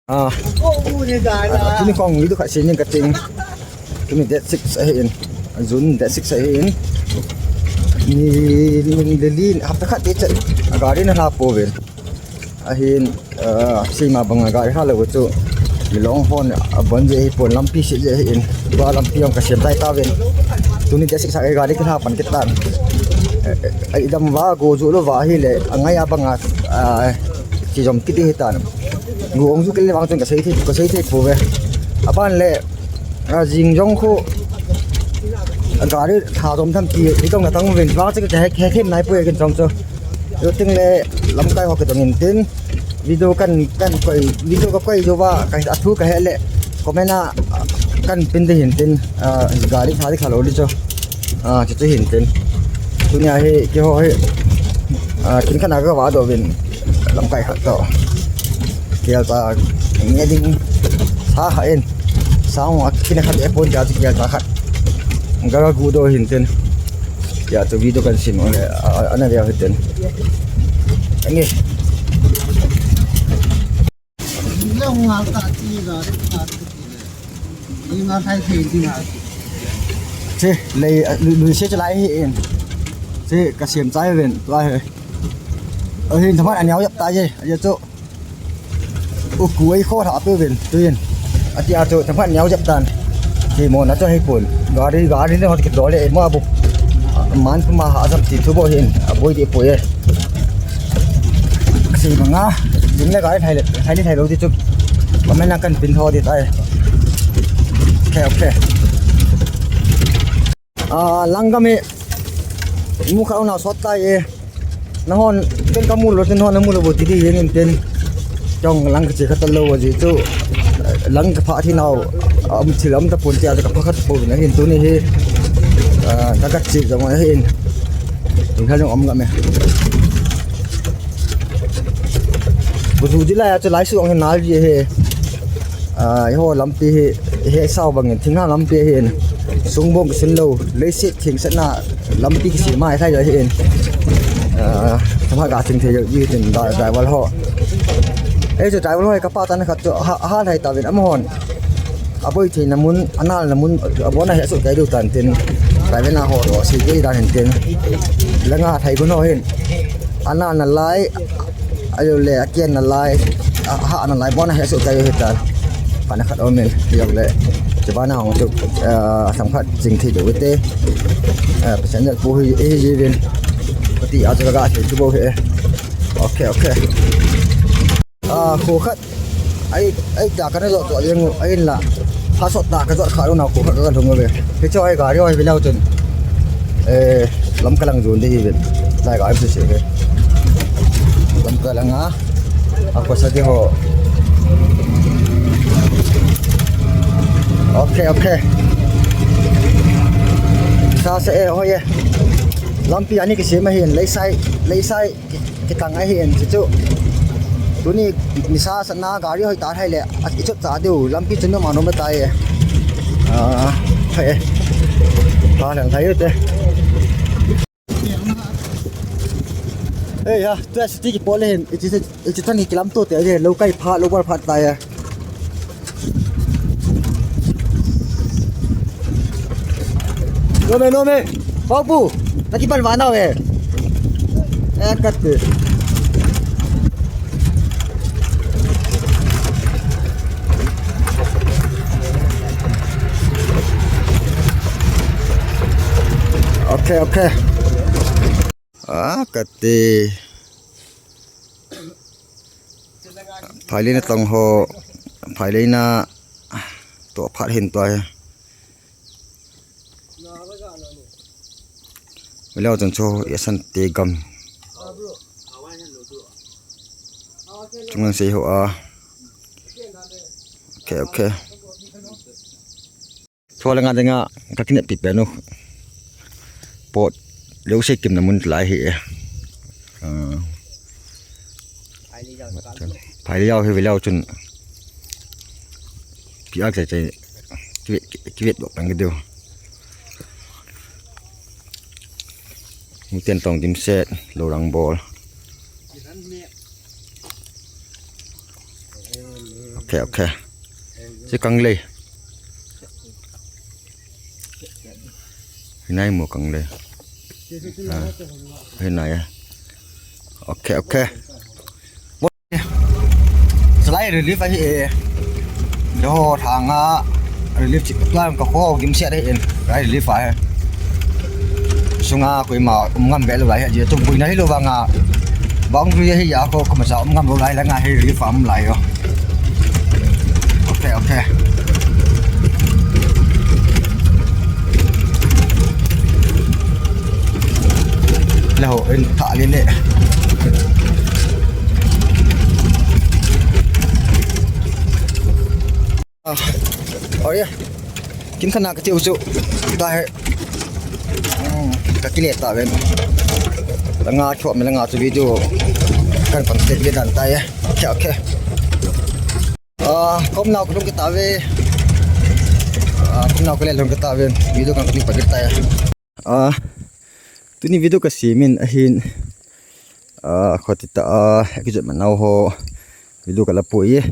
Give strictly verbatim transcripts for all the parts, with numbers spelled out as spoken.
Ah, ah, tuni kong video khat sem ning kating. Tuni date six ahin. June date six ahin. Ni, ni, ni, ni, hapta khat techan. Gari nalha pouvin. Ahin, ah, seima banga gari lhalou chu. Milong hon, abon jeh hipon lampi se jeh ahin. Tua lampi jong kasem tai tauvin. Tuni date six a gari kilha pan kit tan. Eh, eh, idam uva go ju lou va ahile. Angai a banga, ah, kijom kit hitan. Go ong ju kit le vang chun kasei thei, kasei thei pouve. Aban le, ah, jing jong khu, ah, gari lha jom tham ti, hitong natong uvin, vang chu kahe, kahe them nai poi kin jong chu. Chuting le, lamkai ho kitong in tin, video kan, kan koi, video kakoi jou va, ka, athu kahe le, comment a, ah, kan pin ding hin tin, ah, gari lha ding khalou ding chu. Ah, chuchu hin tin. Tunia hi, keiho hi, ah, kin khat a kava doh uvin, lamkai khat toh. Kelcha nge ding sa khat in. Sang a kina khat e pon ja chu kelcha khat. Gari gudoh hin tin. Tia chu video kan sem le, a, a, ana ve hin tin. Ange. Che, lei, lui, lui se chalai hi in. Che, kasem chai uvin, tua hi. Ahin, thaman aneo jap tai je, aje chu. U ku ei kho tha pe uvin, tuin. Atia chu, thaman aneo jap tan. Che, mo na chu hei pon. Gari, gari le hot kit dole, mo abu. Man puma ha jap ti thu bou hin, aboi di poi e. Sei banga, jing le gari thai le, thai le thai lou ti chu. Comment a kan pin tho di tai. Okay, okay. Ah, lang kami. Mu kha una sot tai e. Nahon, ken kamu lou, ken hon namu lou bou ti di jeng in tin. Chong lang kache kha talou aji chu. Lang kapha thi nau. Am thil am tapon tia kapha khat pou na hin tuni hi. Ah, ka kache jong ahin. Tung kha jong am ngam e. Bu ju di lai a chu lai su ang nal ji he. Ah, eiho lampi hi, he sao bangin, thinglhang lampi ahin. Sungbong kisun lou, leiset thengsetna lampi kisem a, ahi thei ahin. Ah, thaman ga ching thei ji tin da, driver ho. Ei chu driver ho, kapa tan khat chu, ha, ha thei tauvin amahon. Aboi theina mun, anal na mun, abona hi asoh kei diu tan tin. Driver na ho, ho, sei kei dan hin tin. Langa thei gun ho hin. Anal na lai, Ajo le, akian na lai, a, ha na lai, bon a he su kai he ta. Pana khat om in, yok le. Chubana hong chu, ah, sam khat jing thei do te. Ah, passenger pu hi, hi ji vin. Pati a chu ga thei chu bo he. Okay, okay. Ah, kho khat. Ai, ai, ta ka na jo jo jeng u, ai la. Pha sot ta ka jo kha lo na ko ka ka lhung ve. Hiche ai gari ai ve leu chun. Eh, lam ka lang jun de hi ve. Lai gari su se ve. Lam ka lang a. A ko sa de ho. Okay, okay. Sa se e ho ye. Lampi ani kisem ahin, leisai, leisai. Ki, kitang ahin, chuchu. Tuni nisa sana gari hoi ta thei le, a, ichot cha diu, lampi chu nom a nom ta e. Ah, hai e. Ta lang thei te. Ei ha, tu city ki pole hin, ichi, ichi tani kilam to te, lo kai pha, lo bar pha ta e. Nome, nome. Papu, nakipan vana ve. Eh, kat. Okay, okay. Ah, kate. Phailei na tong ho, phailei na to phat hin to he. Velo chun chu i san te gam. Chung lang sei ho a. Okay, okay. Chua le nga dinga ka kineppi pen u. Pot leu sei kimna mun lai hi e. Ah. Phailei jao hi veleu chun. Pi ak chai chai. Kivet, kivet bok pang kideu. Muten tong dimset, lo rang bol. Okay, okay. Chi kang lei. Hinai mo kang lei. Ah, hinai ya. Okay, okay. Salai relief ahi e. Doho thanga relief chi tuan ka ko gim sia de in. Rai relief ahi. Sunga koima um ngam be lo lai ahi. Tum buina hi lo vanga. Boundary ahi ya ko koma sa um ngam lo lai la nga hi relief am lai yo. Okay, okay. Lo in ta le le. Ah, oh yeah. Kin khana ka tiu chu. Ta he. Hmm, ka kile ta ven. La nga chua me la nga chu video. Kan pan te ve dan ta ye. Okay, okay. Ah, kom nau ka lung kita ve. Ah, kom nau ka le lung kita ve. Video kan kling pa kita ye. Ah, tuni video ka simin ahin. Ah, khoti ta, ah, kijot manau ho. Video ka la pui.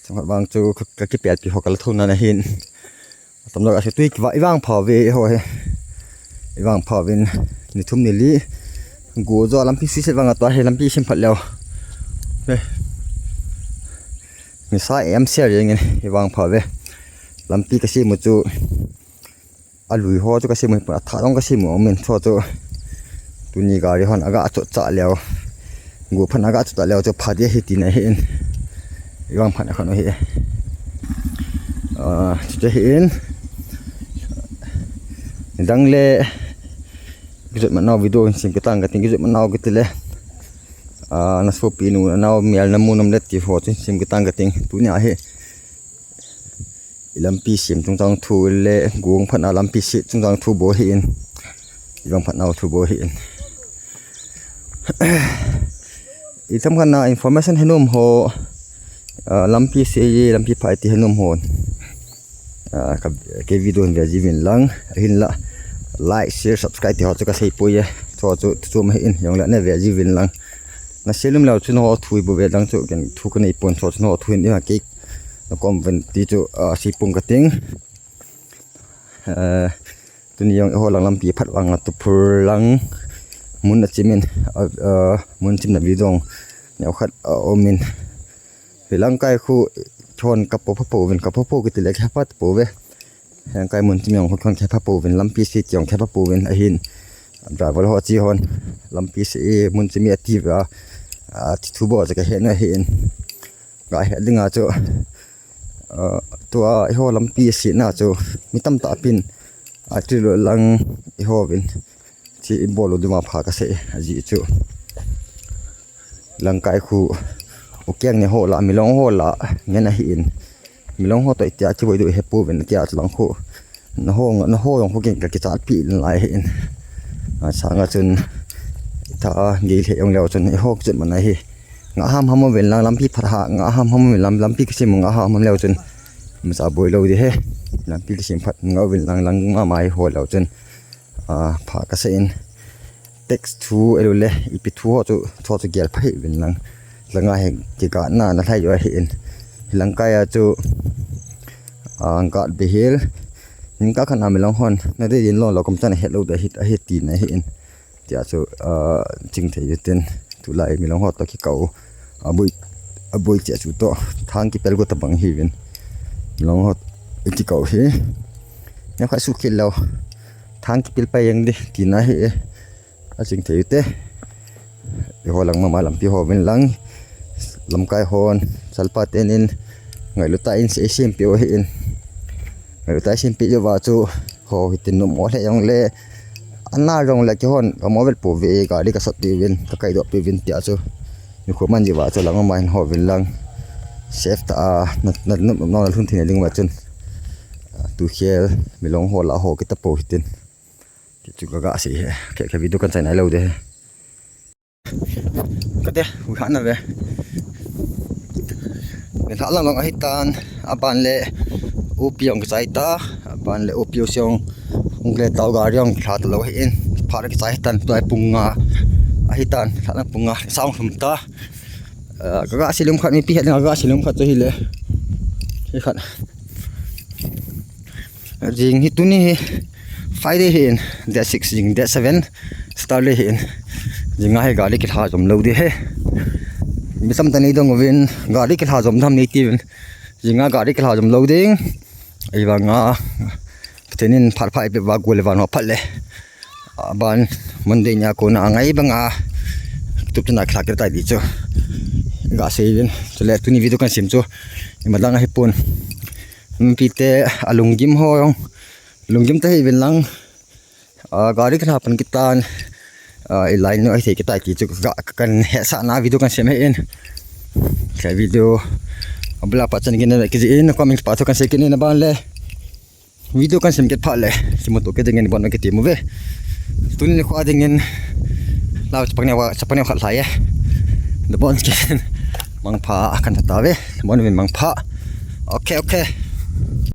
Sangat bang chu ka, ka kipet pi ho ka la thona na hin. Tam lo ka se tui ki va, i vang pha ve ho he. I vang pha vin ni thum ni li. Go jo lampi si se vang a to he lampi sim phat leo. He. Ni sa em se ring in i vang pha ve. Lampi ka si mu chu. A lui ho chu ka simu, a tha dong ka simu, min chu chu. Tuni gari hon aga chu cha leo. Gu phan aga chu cha leo chu pha dia hi tina hi in. I vang phan a khan hi. Ah, chu hi in. Dang le. Kijot manau video sim kitang ka ting, kijot manau kitile. Ah, na sopi nu, nau mial na mu nam le ti ho chu sim kitang ka ting. Tuni a hi. I lampi sim chungchang thu le gung phatna lampi si chungchang thu bo hi in. I vang phatna thu bo hi in. I tam khan na information he nom ho, ah, lampi si ye lampi phai ti he nom ho. Ah, ka, ke video hin ve ji vin lang, hin la like, share, subscribe ti ho chu ka sei poi ye. Chu chu chu ma hi in, jong la ne ve ji vin lang. Na selum leu chu no thu i bu ve dang chu ken thu ka nei pon chu chu no thu in i ma ke. Na kom ven ti chu, ah, si pung ka ting. Eh, tuni jong eiho lang lampi phat vang a tu phur lang mun a chimin, ah, ah, mun chimna video jong neo khat, ah, omin. Hi lang kai khu chon ka po pha po vin ka po po kiti le khe phat po ve. Hi lang kai mun chim jong khu chon khe pha po vin lampi si ti jong khe pha po vin ahin. Driver ho chi hon lampi si mun chimi ati va. Ah, ti thu bo cha ka he na hin. Ga he ding a chu. Ah, tua eiho lampi si na chu mi tam ta pin, ah, ti lo lang eiho vin. Chi i bol u dima pha ka se, a ji chu. Lang kai khu, u keng ne ho la, mi long ho la, ngen a hi in. Mi long ho to i tia chi boi du he pu vin tia chu lang khu. Na ho, na ho jong khu keng ka kichat pi lai hi in. Ah, sanga chun, tha, gei le jong leo chun, eiho chun man a hi. Nga ham ham ven lang lampi phat ha, nga ham ham ven lam, lampi kisim nga ham ham leo chun. Masa boi lo di he. Lampi kisim phat nga ven lang lang ma mai ho leo chun. Ah, pha ka se in. Text thu elu le, ipi thu ho chu, thu chu gel pha hi ven lang. Langa he ki ka na na lai yo hi in. Lang kai a chu, ah, ngat be hil. Ning ka khan a mi long hon. Na de din lo lo kom chan he lo da hit, a hit ti na hi in. Tia chu, ah, ching thei tin, tulai mi long ho to kikau. A bui, a bui tia chu to, thang kipel go ta bang hi vin. Mi long ho kikau hi. Nya kha su kil lo. Thang kipel pa yang di, tina hi e. A ching thei te. Eiho lang mama lampi ho vin lang. Lamkai hon, salpa tenin, ngailu ta in se sim pi o hi in. Ngailu ta sim pi jo va chu, ho hi tin num o le jong le. Ana jong le ki hon, ka mo vel pu ve, gari ka sot pi vin, ka kai do pi vin tia chu. Ni khu man ji va chu lang ma hin ho vin lang. Safe ta a, na, na, na, na, na lhun thin ding va chun. Tu khel, mi long ho la ho kita po hi tin. Ti chu ka ga sei he, ke, ke video kan chai nai lo de he. Ka te, u ha na ve. Ni ha lang long ahi tan, a ban le, u pi ong chai ta, a ban le, u pi u siong, ung le tau gari ong kha ta lo hi in, pha le chai tan, tuai pung nga, ahi tan, ha lang pung nga, sang hum ta. Ah, ka ga sei nom khat, mipi het ding a ka ga sei nom khat chu hile. Hi khat. Jing hi tuni hi Friday hi in, date six, jing date seven, Saturday hi in. Jing a hi gari kilha jom lou ding hi. Mi tamtah in nei dong uvin, gari kilha jom dam nei tiuvin. Jing a gari kilha jom lou ding. Ahivang a, Pathen in phat pha eipeh uva, gol le van ho phat le. Aban Monday nia kona angai banga tup chana kilha kit tai ti chu ga sei uvin. Chule tuni video kan sem chu imalang ahi pon. Mipi te alunggim ho jong, lunggim ta hih uvin lang. Ah, gari kilha pan kit tan. Ah, i line nu ahi thei kit tai ti chu ga, kan hetsahna video kan sem ahi in. Ka video abula pa chan gin na kijih in, comment pa thu kan sei kit in aban le. Video kan sem kit phat le, kimuto kit dingin bon kiti mu ve. Tuni nikho dingin lau chapang neo, chapang neo khat lhai e. The bon kin mangpha kan ta ve. Bon vin mangpha. Okay, okay.